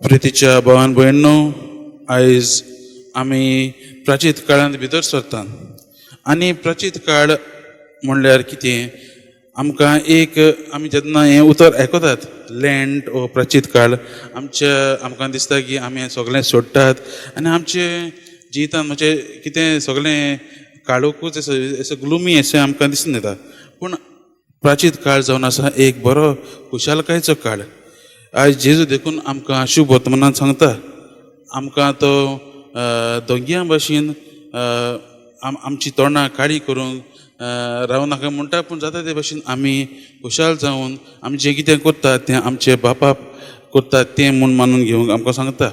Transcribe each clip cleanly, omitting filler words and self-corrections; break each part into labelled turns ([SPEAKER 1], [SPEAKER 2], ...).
[SPEAKER 1] प्रितीच्या भावान भयणो, आयज आमी प्राचीत काळांत भितर सरतात. आनी प्राचीत काळ म्हणल्यार कितें? आमकां एक आमी जेन्ना हें उतर आयकतात, लँट ओ प्राचीत काळ, आमच्या आमकां दिसता की आमी हें सगळें सोडटात आनी आमचे जिवितांत म्हणजे कितें सगळें काळोखूच असो असो ग्लुमी अशें आमकां दिसून येता. पूण प्राचीत काळ जावन आसा एक बरो खुशालकायेचो काळ. आयज जेजू देखून आमकां शुभ वर्तमानान सांगता, आमकां तो दोंग्यां भाशेन आमची तोंडां काळी करूंक रावं नाका म्हणटा, पूण जाता ते भाशेन आमी खुशाल जावन आमी जें कितें करतात तें आमचे बापाक करतात तें म्हूण मानून घेवंक आमकां सांगता.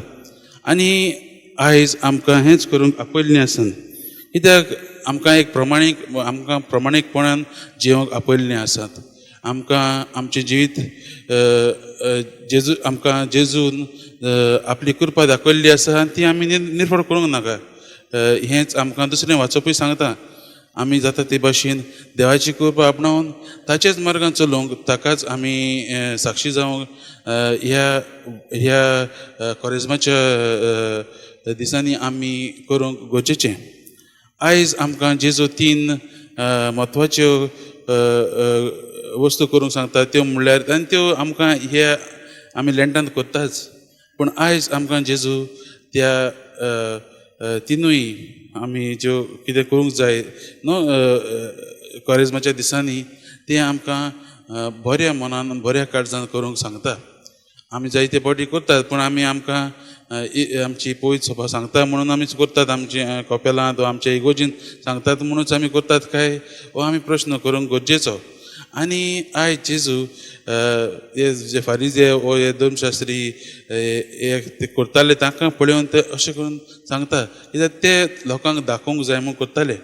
[SPEAKER 1] आनी आयज आमकां हेंच करूंक आपयल्लें आसा, कित्याक आमकां एक प्रमाणीक आमकां प्रमाणीकपणान जिवंक आपयल्लें आसात. आमकां आमचें जिवीत जेजू आमकां जेजून आपली कृपा दाखयल्ली आसा आनी ती आमी निर्फळ करूंक नाका. हेंच आमकां दुसरें वाचपूय सांगता. आमी जाता ते भाशेन देवाची कृपा आपणावन ताचेच मार्गान चलोवंक, ताकाच आमी साक्षी जावंक ह्या ह्या कोरेज्माच्या दिसांनी आमी करूंक गरजेचें. आयज आमकां जेजू तीन म्हत्वाच्यो वस्तू करूंक सांगता, त्यो म्हणल्यार, आनी त्यो आमकां हे आमी लँटान करताच, पूण आयज आमकां जेजू त्या तिनूय आमी ज्यो कितें करूंक जाय न्हू कोरेज्माच्या दिसांनी, तें आमकां बऱ्या मनान बऱ्या काळजान करूंक सांगता. आमी जायते फावटी करतात, पूण आमी आमकां आमची पवित्र सभा सांगता म्हणून आमी करतात, आमचे कपेलांत वा आमच्या इगोर्जीन सांगतात म्हणूनच आमी करतात काय हो आमी प्रश्न करूंक गरजेचो. आनी आयज जेजू हे जे फारीजे वो हे धर्मशास्त्री हे ते करताले तांकां पळोवन ते अशें करून सांगता, कित्याक ते लोकांक दाखोवंक जाय म्हूण करताले.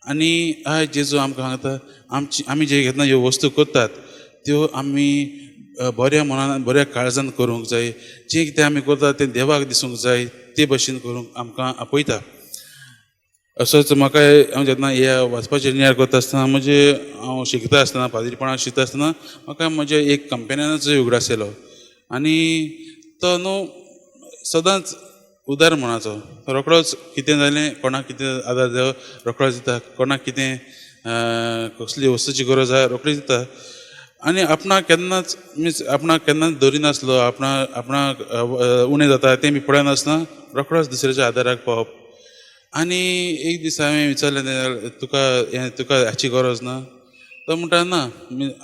[SPEAKER 1] आनी आयज जेजू आमकां सांगता, आमची आमी जे घेतना ह्यो वस्तू करतात त्यो आमी बऱ्या मनान बऱ्या काळजान करूंक जाय. जें कितें आमी करतात तें देवाक दिसूंक जाय, ते भशेन करूंक आमकां आपयता. असोच म्हाका हांव जेन्ना ह्या वाचपाचेर नियाळ करता आसतना, म्हणजे हांव शिकता आसतना, पाद्रीपणाक शिकता आसतना, म्हाका म्हजे एक कंपेनियनाचो उगडास येयलो. आनी तो न्हू सदांच उदार मनाचो, रोखडोच कितें जालें, कोणाक कितें आदार जायो रोखडोच दिता, कोणाक कितें कसली वस्तूची गरज आसा रोखडीच दिता. आनी आपणाक केन्नाच मिन्स आपणाक केन्नाच दवरिनासलो, आपणाक उणें जाता तें बी पळयनासतना रोखडोच दुसऱ्याच्या आदाराक पावप. आनी एक दीस हांवें विचारलें, तुका हें तुका हाची गरज ना? तो म्हणटा, ना,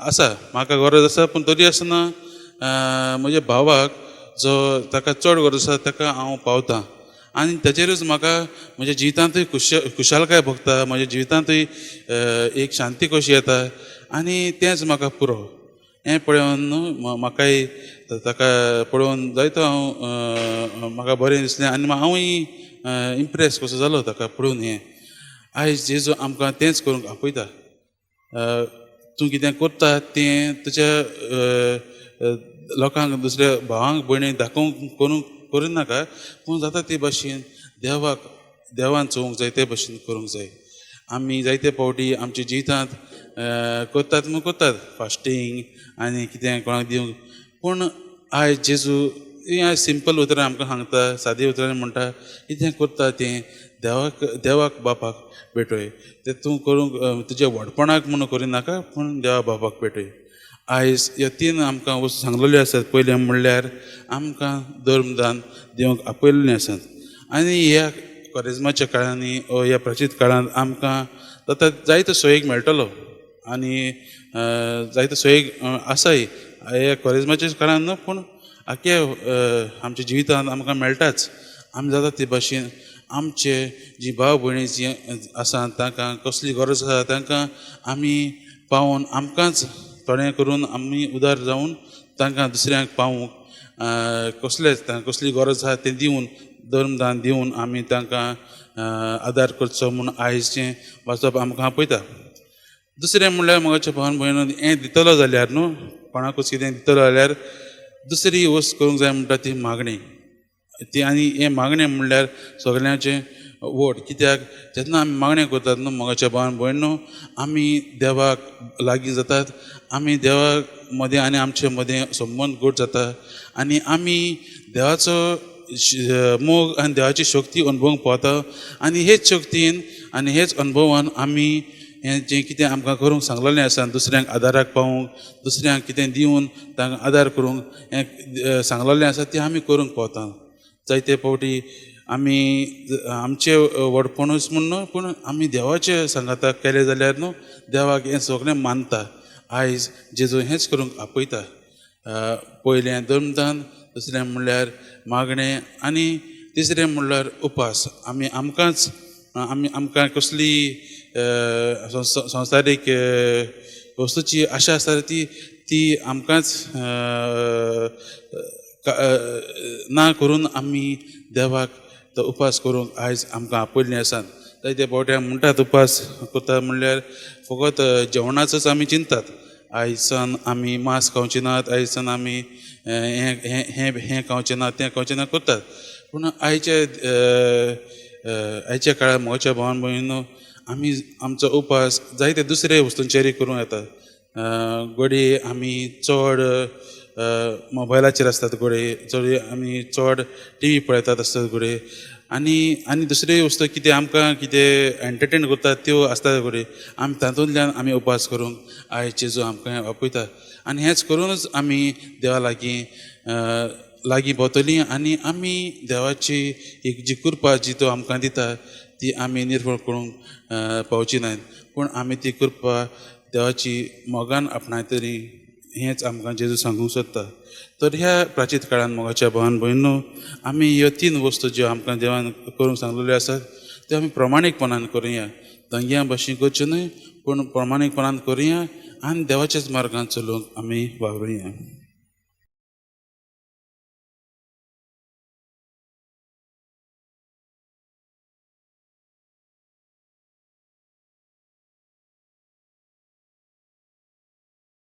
[SPEAKER 1] आसा, म्हाका गरज आसा, पूण तरी आसतना म्हज्या भावाक जो ताका चड गरज आसा ताका हांव पावतां आनी ताचेरूच म्हाका म्हज्या जिवितांतूय खुशालकाय भोगता, म्हज्या जिवितांतूय एक शांती कशी येता आनी तेंच म्हाका पुरो. हें पळोवन न्हू म्हाकाय ताका पळोवन जायतो हांव म्हाका बरें दिसलें आनी हांवूय इम्प्रेस कसो जालो ताका पळोवन. हें आयज जेजू आमकां तेंच करूंक आपयता. तूं कितें करता तें तुज्या लोकांक दुसऱ्या भावांक भयणीक दाखोवंक करूंक करिनाका, पूण जाता ते भाशेन देवाक देवान चोवंक जाय ते भाशेन करूंक जाय. आमी जायते फावटी आमच्या जिवितांत करतात म्हूण करतात फास्टींग आनी कितें कोणाक दिवंक, पूण आयज जेजू ही आयज सिंपल उतरां आमकां सांगता, सादी उतरांनी म्हणटा, कितें करता तें देवाक देवाक बापाक भेटय, तें तूं करूंक तुज्या व्हडपणाक म्हणून करिनाका, पूण देवा बापाक भेटय. आयज ह्यो तीन आमकां वस्तू सांगलेल्यो आसात. पयलें म्हणल्यार आमकां धर्मदान दिवंक आपयल्लें आसात. आनी ह्या कोरेज्माच्या काळांनी ओ ह्या प्राचीत काळांत आमकां जाता जायतो सोयीक मेळटलो आनी जायतो सोयीक आसाय ह्या कोरेज्माच्या काळान न्हू, पूण आख्या आमच्या जिवितांत आमकां मेळटाच. आमी जाता ते भाशेन आमचे जी भाव भयणी जी आसा तांकां कसली गरज आसा तांकां आमी पावोवन आमकांच थोडें करून आमी उदार जावन तांकां दुसऱ्यांक पावूंक कसलेच तांकां कसली गरज आसा तें दिवन धर्मदान दिवन आमी तांकां आदार करचो म्हूण आयजचें वाचप आमकां आपयता. दुसरें म्हणल्यार म्हज्या भावान भयणीन हें दितलो जाल्यार न्हू, कोणाकूच कितें दितलो जाल्यार दुसरी वस्त करूंक जाय म्हणटा ती मागणी. ती आनी हें मागणें म्हणल्यार सगल्यांचें व्हड, कित्याक जेन्ना आमी मागणें करतात न्हू मोगाच्या भावान भयण न्हू आमी देवाक लागीं जातात, आमी देवा मदें आनी आमचे मदें संबंद घट जाता आनी आमी देवाचो मोग आनी देवाची शक्ती अणभवूंक पावता आनी हेच शक्तीन आनी हेच अणभवान आमी हें जें कितें आमकां करूंक सांगलेलें आसा दुसऱ्यांक आदाराक पावूंक, दुसऱ्यांक कितें दिवन तांकां आदार करूंक हें सांगलेलें आसा तें आमी करूंक पावता। जायते फावटी आमी आमचें व्हडपणूच म्हूण न्हू पूण आमी देवाचें सांगाताक केलें जाल्यार न्हू देवाक हें सगळें मानता। आयज जेजू हेंच करूंक आपयता, पयलें धर्मदान, दुसरें म्हणल्यार मागणें आनी तिसरें म्हणल्यार उपास। आमी आमकांच आमी आमकां कसली संवसारीक वस्तूची आशा आसता ती ती आमकांच ना करून आमी देवाक तो उपास करूंक आयज आमकां आपयल्लें आसा। जायते फावटी म्हणटात उपास करता म्हणल्यार फकत जेवणाचोच आमी चिंततात, आयसान आमी मांस खावचे नात, आयसान आमी हें हें हें खावचें ना तें खावचें ना करतात, पूण आयच्या आयच्या काळार मोगाच्या भावान भयणीनो आमी आमचो उपास जायते दुसरे वस्तूंचेरूय करूं येता। घडये आमी चड मोबायलाचेर आसतात, घडये चड आमी चड टीव्ही पळयतात आसतात घडये आनी आनी दुसरी वस्तू कितें आमकां कितें एंटरटेन करतात त्यो आसतात घडये, आमी तातूंतल्यान आमी उपास करूंक आयज जेजू आमकां आपयता आनी हेंच करूनच आमी देवा लागीं लागीं पावतलीं आनी आमी देवाची एक जी कृपा जी तो आमकां दिता ती आमी निर्भर करूंक पावची नात, पूण आमी ती कृपा देवाची मोगान आपणायतली हेंच आमकां जेजू सांगूंक सोदता। तर ह्या प्राचीन काळान मोगाच्या भावान भयणीनो आमी ह्यो तीन वस्तू ज्यो आमकां देवान करूंक सांगलेल्यो आसात त्यो आमी प्रमाणीकपणान करुया, दंग्या भाशेन करच्यो न्हय पूण प्रमाणीकपणान करुया आनी देवाच्याच मार्गान चलूंक आमी वावरुया।